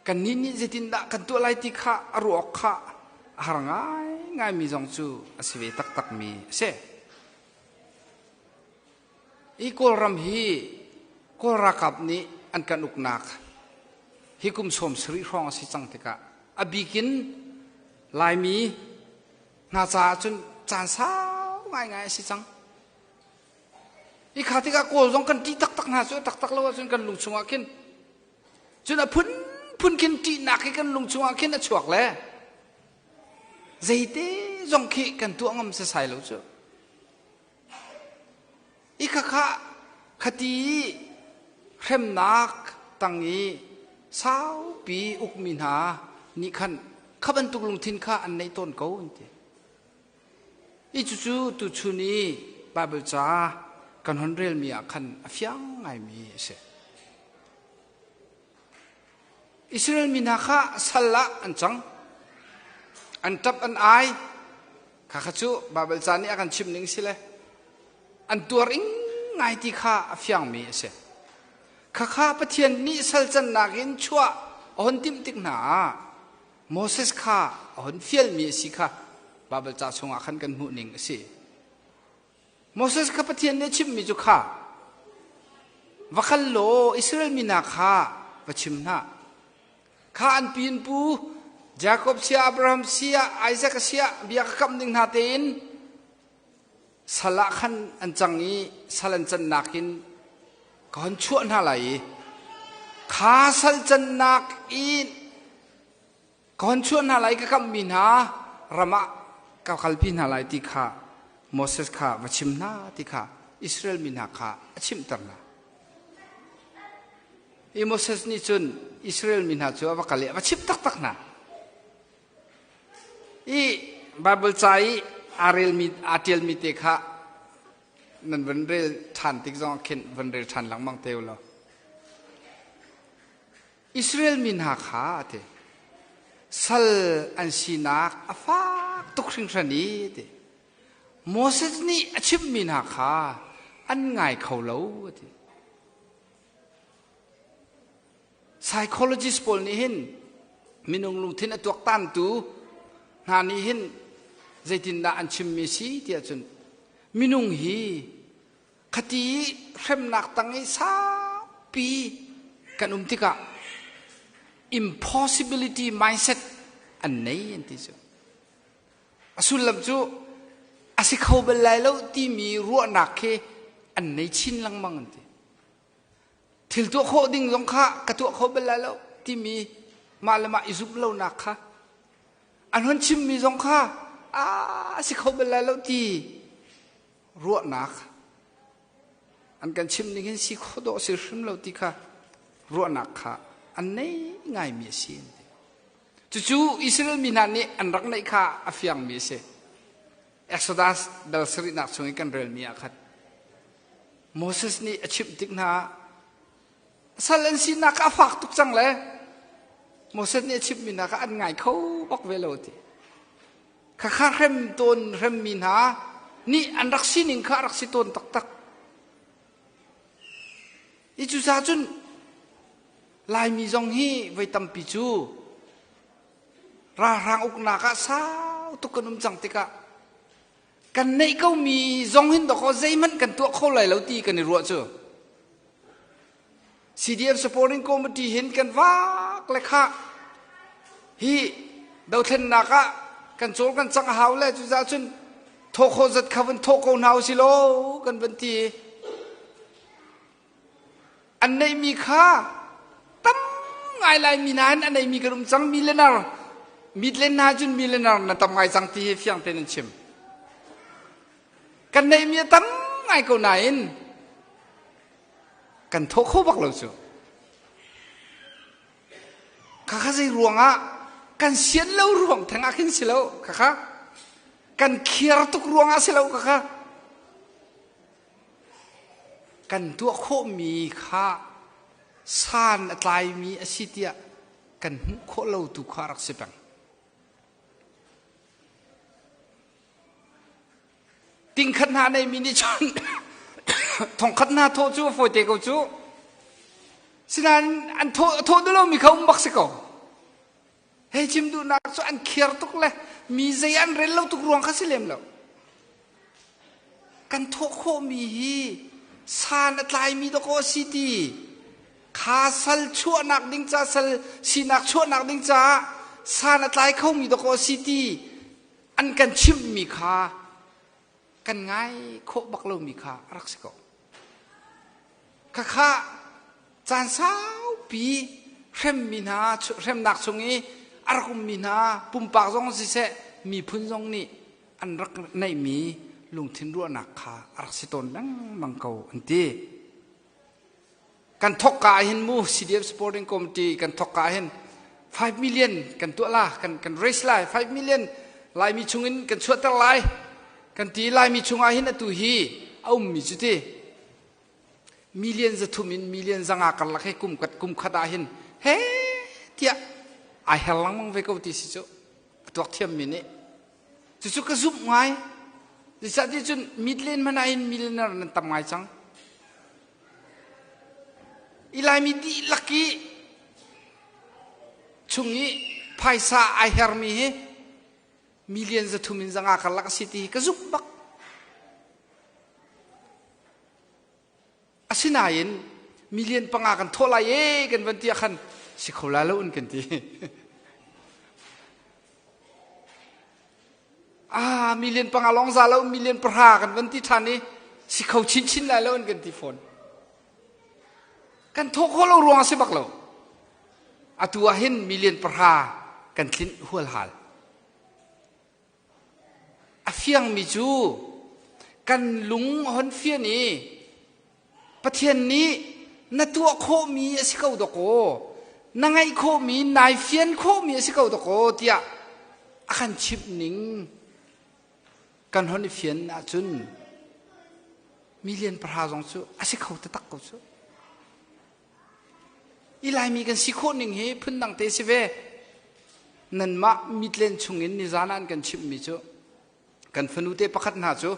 Kannih nih zeitindah kan tuah lai ti kha a ruah awk kha a har ngaingaimi zong cu a si ve taktakmi a si. Hi Kawlram hi Kawl ralkap nih an kan uknak hi kum 70 hrawng a si cang tikah a bik in Laimi hna caah cun caan sau ngaingai a si cang. Hi kha tikah Kawl zong kan ṭih taktak hna cu taktak lo ahcun kan lung chungah khin cun a phunphun khin ṭihnak hi kan lung chungah khin a chuak le zeite zong khi kan tuah ngam sasai lo cu. I khakha khati i hremnak tang i saupi ukmi hna nih khan kha bantuk lungthin kha an neih tawn ko an ti. I cucu tuchun i Baibal ca kan hon relmi ah khan a fiang ngaimi a si. Israel mi hna kha sal ah an cang. An ṭap an ai. Khakha cu Baibal ca nih a kan chimh ning si le an tuar ing ngai ti kha a fiangmi a si. Khakha Pathian nih sal cannak in chuah a hon timh tik hna ah Moses kha a hon fialmi a si kha Baibal ca chungah khan kan hmuh ning a si. Moses kha Pathian nih a chimhmi cu kha va kal law Israel mi hna kha va chim hna. Kha an pi in pu Jacob sia Abraham sia Isaac sia bia ka kamh ding hna tein sal ah khan an cang i sal an cannak in ka hon chuah hna lai i kha sal cannak in Ka hon chuah hna lai ka kamhmi hna ram ah ka kalpi hna lai ti kha Moses kha va chim hna ti kha Israel mi hna kha a chimhter hna. I Moses nih cun Israel mi hna cu a va kal i a va chimh taktak hna. I Bible ca i aa relmi aa ṭialmi te kha nan van rel ṭhan tik zong ah khin van rel ṭhan lengmang te u law. Israel mi hna kha a ti. Sal an sinak a fak tuk hringhran i ti. Moses nih a chimhmi hna kha an ngai kho lo a ti. Psychologist pawl nih hin minung lungthin a tuaktantu hna nih hin zeitindah an chimmi si tiah cun minung hi Khati i hremnak tang i saupi kan um tikah impossibility mindset an nei an ti cu. A sullam cu a si kho bal lai lo timi ruahnak khi an nei chin lengmang an ti. Thil tuah khawh ding zong kha ka tuah kho bal lai lo timi mah le mah i zumh lonak kha an hon chimmi zong kha a si kho bal lai lo ti ruahnak an kan chimh ning hin si khawh dawh si hrim lo ti kha ruahnak kha an nei ngaimi a si. Cucu Israel mi hna nih an rak neih kha a fiangmi a si. Exodus dal sarihnak chung i kan relmi ah khan Moses nih a chimh tik hna sal an sinak a fak tuk cang le Moses nih a chimhmi hna kha an ngai kho bak ve lo ti. Khakha hrem tawn hremmi hna nih an rak sining kha a rak si tawn taktak. I cucaah cun Laimi zong hi voi tampi cu ralhrang uknak ah sau tuk kan um cang tikah Kan neih komi zong hin dawkaw zeihmanh kan tuah kho lai lo ti kan i ruah cu. CDF Supporting Committee hin kan vak le khah hi dothlennak ah kan cawl kan cang a hau le cucaah cun thawh khawh zat kha vun thawh ko hna usih law kan van ti. An neihmi kha tam ngai laimi nain a neimi kan um cang millionaire mitlen hna cun millionaire na tam ngai cang ti hi fiang tein an chim. Kan neihmi a tam ngai ko nain kan thawh kho bak lo cu. Khakha zei ruangah kan sian lo ruang theng ah khin si lo khakha kan khiar tuk ruangah si lo khakha kan tuah khawhmi kha san a tlaimi a si tiah kan hmuh khawh lo tu kha rak si peng. Tingkhat hna neimi nih cun thongkhat hna thawh cu a fawite ko cu. Sinain an thawh a thawh duh lomi kha um bak si ko. Hei chim duhnak cu an khiar tuk le mi zei an rel lo tuk ruang kha si lem lo. Kan thawh khawhmi hi san a tlaimi dawkaw a si ti kha sal chuahnak ding ca sal sinak chuahnak ding caah san a tlai khomi dawkaw a si ti an kan chimhmi kha kan ngai khawh bak lomi kha a rak si ko. Khakha caan saupi hremmi hna hremnak chung i a rak ummi hna pumpak zong siseh miphun zong nih an rak neihmi lungthin ruahnak kha a rak si tawn lengmang ko an ti. Kan thawk ka hin mu CDF Supporting Committee kan thawk ka hin 5 million kan tuah la kan kan raise lai 5 million Laimi chungin kan chuahter lai kan ti. Laimi chungah hin atu hi a ummi cu ti million 300 in million 500 karlak he kum kat kum khat ah hin he tiah ai her lengmang ve ko ti si cu a tuak thiammi nih cucu ka zumh ngai. Zeicahtiah cun midland hmanh ah hin millionaire nan tam ngai cang. I Laimi dihlak i chung i phaisa ai hermi hi million 300 in 500 karlak a si ti hi ka zumh bak. Asinain million 5 kan thawh lai e kan van ti ah khan si kho lai lo in kan ti. Ah, million 5 lawng za lo, million 10 kan van ti ṭhan i si kho chinchin lai lo an kan ti fawn. Kan thawh khawh lo ruang a si bak lo. Atu ah hin million 10 kan tlinh hual hal. A fiangmi cu kan lung hon fian i Pathian nih na tuah khawhmi a si ko dawkaw, na ngaih khawhmi, nai fian khawhmi a si ko dawkaw tiah a kan chimh ning kan hon i fian ahcun million 10 zong cu a si kho taktak ko cu. I Laimi kan si khawh ning hi phundang te si ve. Nanmah mitlen chungin nizan ah an kan chimhmi cu kan fanu te pakhat hna cu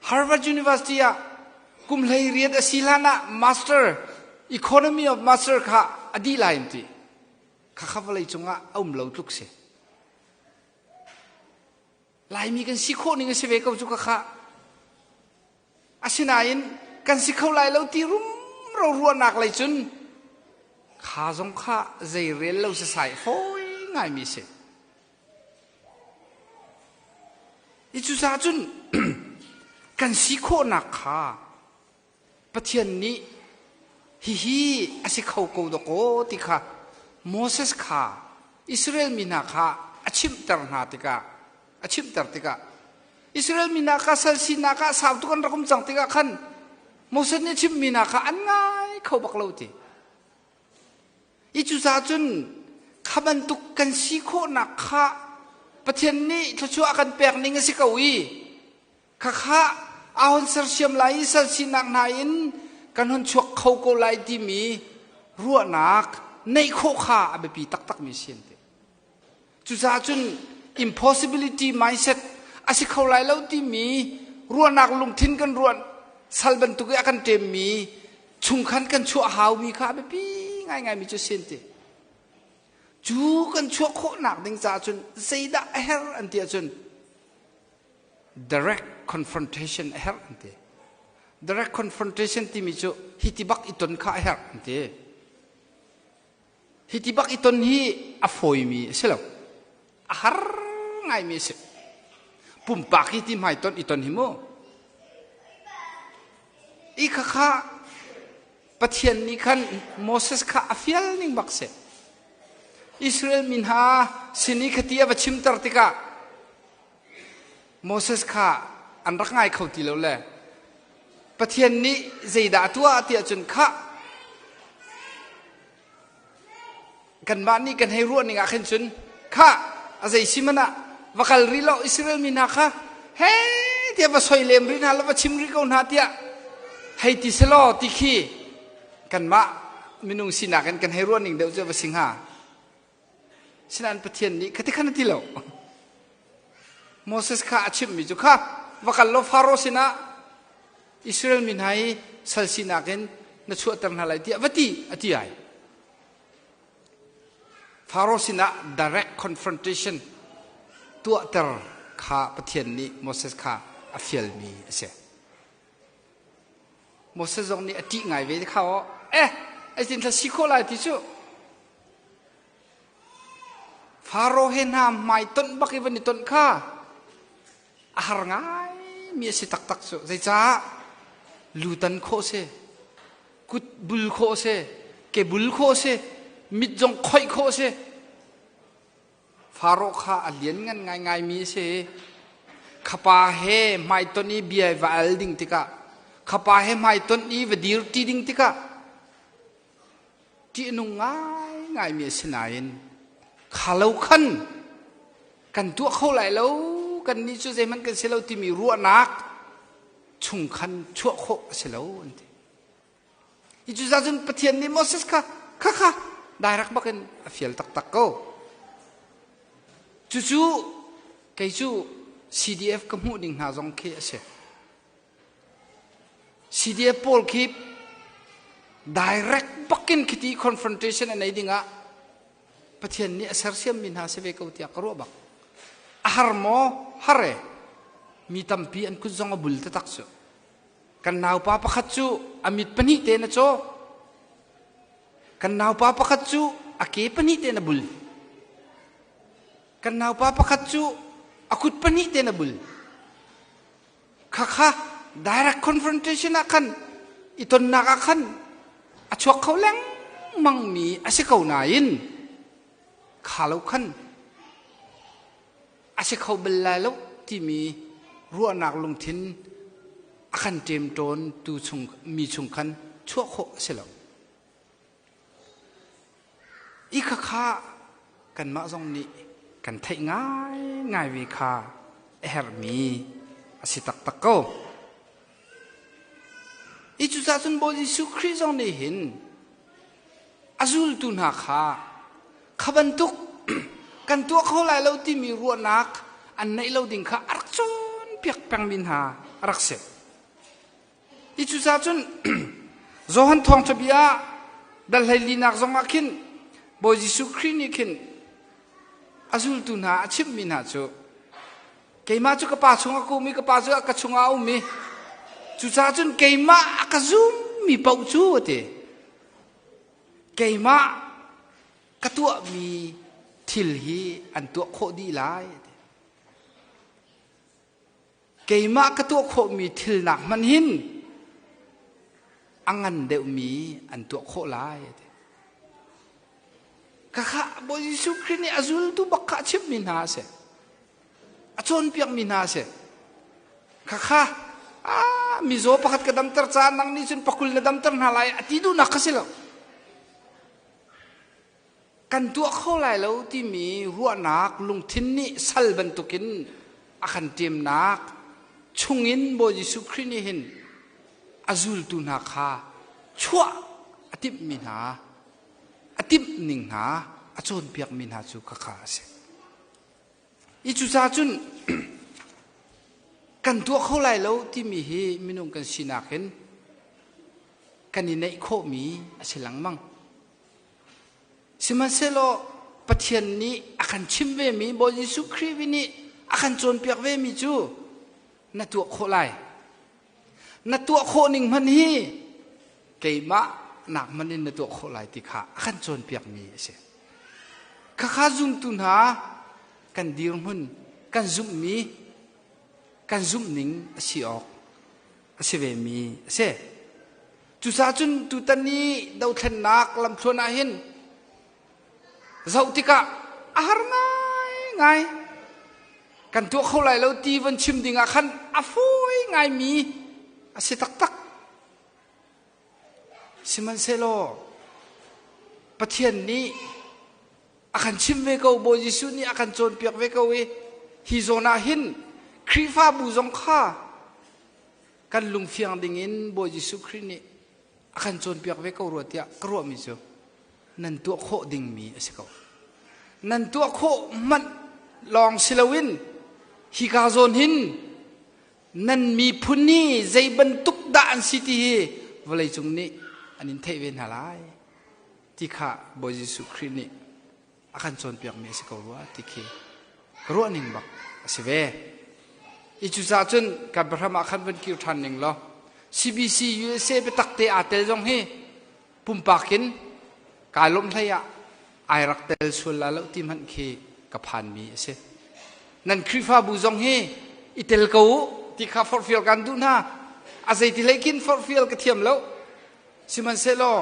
Harvard University ah kum 18 a si hlan ah master economy of master kha a dih lai an ti. Khakha vawlei cungah a um lo tluk si. Laimi kan si khawh ning a si ve ko cu khakha. Asinain kan si kho lai lo ti rumro ruahnak lei cun kha zong kha zei rel lo sasai fawi ngaimi si. I cucaah cun kan si khawhnak kha Pathian nih hihi a si kho ko dawkaw ti kha Moses kha Israel mi hna kha a chimhter hna tikah a chimhter tikah Israel mi hna kha sal sinak ah sau tuk an rak um cang tikah khan Moses nih a chimhmi hna kha an ngai kho bak lo ti. I cucaah cun kha bantuk kan si khawhnak kha Pathian nih thluachuah a kan pek ning a si ko i khakha a hon sersiam lai i sal sinak hna in kan hon chuak kho ko lai timi ruahnak neih khawh kha a biapi taktakmi si an ti. Cucaah cun impossibility mindset a si kho lai lo timi ruahnak lungthin kan ruah sal bantuk i a kan ṭemmi chungkhan kan chuah haumi kha a biapi ngaingaimi cu sin ti. Cu kan chuah khawhnak ding caah cun zeidah a herh an ti ahcun direct. Direct confrontation a herh an ti. Direct confrontation timi cu hi ti bak i ton kha a herh an ti. Hi ti bak i ton hi a fawimi a si lo. A har ngaimi a si. Pumpak hi ti hmai ton i ton hi mu. I khakha Pathian nih khan Moses kha a fial ning bak si. Israel mi hna sin i khati a va chimter tikah Moses kha an rak ngai kho ti lo le Pathian nih zeidah a tuah tiah cun khah kanmah nih kan hei ruah ning ah khin cun khah a zei si man ah va kal rih lo Israel mi hna kha he tiah va soi lem rih hna la va chim rih ko hna tiah hei ti selaw ti khi kanmah minung sinak in kan hei ruah ning deuh cu va si hnga. Sinain Pathian nih khati khan a ti lo. Moses kha a chimhmi cu kha va kal law Faro sinah Israel mi hna hi sal sinak in na chuahter hna lai tiah va ti a ti ai. Faro sinah direct confrontation tuahter kha Pathian nih Moses kha a fialmi a si. Moses zong nih a ṭih ngai ve kha aw eh ai thla si khawh lai ti cu Faro he hna hmai tonh bak i van i tonh kha a har ngai mi a si taktak cu. Zeicah lutan khawh si, kut bul khawh si, ke bul khawh si, mit zong khoih khawh si. Faro kha a lianngan ngaingaimi a si. Khapa he hmaitonh i bia va al ding tikah, khapa he hmaitonh i va dir ṭi ding tikah ṭihnung ngaingaimi a si nain kha lo khan kan tuah kho lai lo, kannih cu zeihmanh kan si lo timi ruahnak chung khan chuah khawh a si lo an ti. Hi cu cun Pathian nih Moses kha kha kha direct bak in a fial taktak ko. Cucu kei cu CDF ka hmuh ding hna zong khi a si. CDF pawl khi direct bakin khiti confrontation a nei dingah Pathian nih a sersiammi hna si ve ko tiah ka ruah bak. A har maw? Har e. Mi tampi an kut zong a bul taktak cu. Kan naupa pakhat cu a mit pahnih tein a caw. Kan naupa pakhat cu a ke pahnih tein a bul. Kan naupa pakhat cu a kut pahnih tein a bul. Khakha direct confrontation ah khan i tonnak ah khan a chuak kho lengmang mi a si ko nain kha lo khan a si kho bal lai lo timi ruahnak lungthin a kan ṭemṭawn tu chung mi chung khan chuah khawh a si lo. I khakha kanmah zong nih kan theih ngaingai ve kha a herhmi a si taktak ko. I cucaah cun Bawi Jesuh Khrih zong nih hin a zultu hna kha kha bantuk kan tuah kho lai lo timi ruahnak an neih lo ding kha a rak cawnpiak pengmi hna a rak si. I cucaah cun Johan thawngṭha bia dal hleilinak zong ah khin Bawi Jesuh Khrih nih khin a zultu hna a chimhmi hna cu keimah cu ka pa chungah ka um i ka pa cu ka chungah a um i cucaah cun keimah a ka zummi paoh cu a ti. Keimah ka tuahmi thil hi an tuah khawh dih lai. Keimah ka tuah khawhmi thil nak hmanh hin a ngan deuhmi an tuah khawh lai. Khakha Bawi Jesuh Khrih nih a zultu bak kha a chimhmi hna a si. A cawnpiakmi hna a si. Khakha ah mizaw pakhat ka damter caah nang nih cun pakul na damter hna lai a ti duhnak kha si lo. Kan tuah kho lai lo timi ruahnak lungthin nih sal bantukin a kan ṭemnak chungin Bawi Jesuh Khrih nih hin a zultu hna kha chuah a timhmi hna a timh ning hna a cawnpiakmi hna cu khakha a si. I cucaah cun kan tuah kho lai lo timi hi minung kan sinak in kan i neih khawhmi a si lengmang. Sihmanhsehlaw Pathian nih a kan chimh vemi Bawi Jesuh Khrih nih a kan cawnpiak vemi cu. Na tuah khawh lai. Na tuah khawh ning hmanh hi keimah nak hmanh in na tuah khawh lai ti kha a kan cawnpiakmi a si. Khakha zumtu hna kan dirhmun, kan zumhmi, kan zumhning a si awk a si vemi a si. Cucaah cun tutan i dothlennak lamthluan ah hin zoh tikah a har ngaingai. Kan tuah kho lai lo ti von chim ding ah khan a fawi ngaimi a si taktak. Sihmanhsehlaw Pathian nih a kan chim ve ko, Bawi Jesuh nih a kan cawnpiak ve ko i hi zawn ah hin Khrihfabu zong kha kan lungfiang ding in Bawi Jesuh Khrih nih a kan cawnpiak ve ko rua tiah ka ruahmi cu nan tuah khawh dingmi a si ko. Nan tuah khawh hmanh lawng si loin hika zawn hin nan miphun hi zei bantuk dah an si ti hi vawleicung nih an in theih ve hna lai ti kha Bawi Jesuh Khrih nih a kan cawnpiakmi a si ko rua ti khi ka ruahning bak a si ve. I cucaah cun kan biahram ah khan van kir ṭhan ning law CBC USA biatak te aa tel zong hi pumpak in kai lawmh hlei ah ai rak tel sual la lo ti hmanh khi ka phanmi a si. Nan Khrihfabu zong hi i tel ko u ti kha forhfial kan duh hna. A zeiti hlei khin forhfial ka thiam lo. Sihmanhsehlaw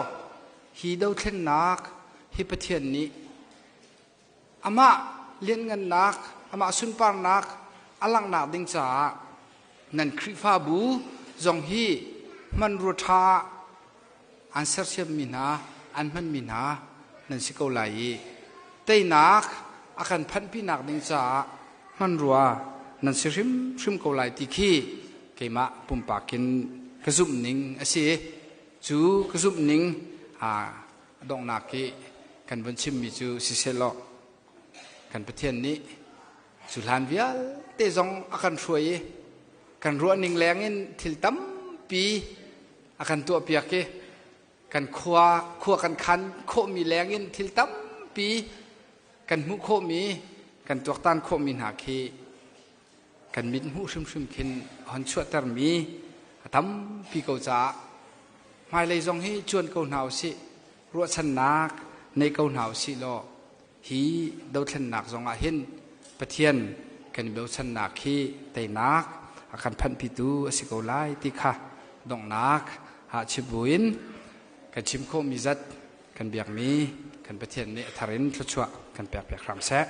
hi dothlennak hi Pathian nih amah lianngannak, amah sunparnak a langhnak ding caah nan Khrihfabu zong hi hmanrua ṭha an sersiammi hna, an hmanmi hna nan si ko lai i teinak a kan phanhpinak ding caah hmanrua nan si hrimhrim ko lai ti khi keimah pumpak in ka zumh ning a si. Cu ka zumh ning a donghnak i kan vun chimmi cu sisehlaw kan Pathian nih cu hlan vialte zong a kan hruai i kan ruahning leng in thil tampi a kan tuahpiak i kan khua khua kan khan khawhmi leng in thil tampi kan hmuh khawhmi kan tuaktan khawhmi hna khi kan mit hmuh hrimhrim khin hon chuahtermi a tampi ko caah hmailei zong hi cuan ko hna usih, ruahchannak nei ko hna usih law hi dothlennak zong ah hin Pathian kan i bochannak hi teinak a kan phanhpitu a si ko lai ti kha donghnak ah chim buin kan chim khawhmi zat kan biakmi kan Pathian nih a thar in thluachuah kan pekpiak hram seh.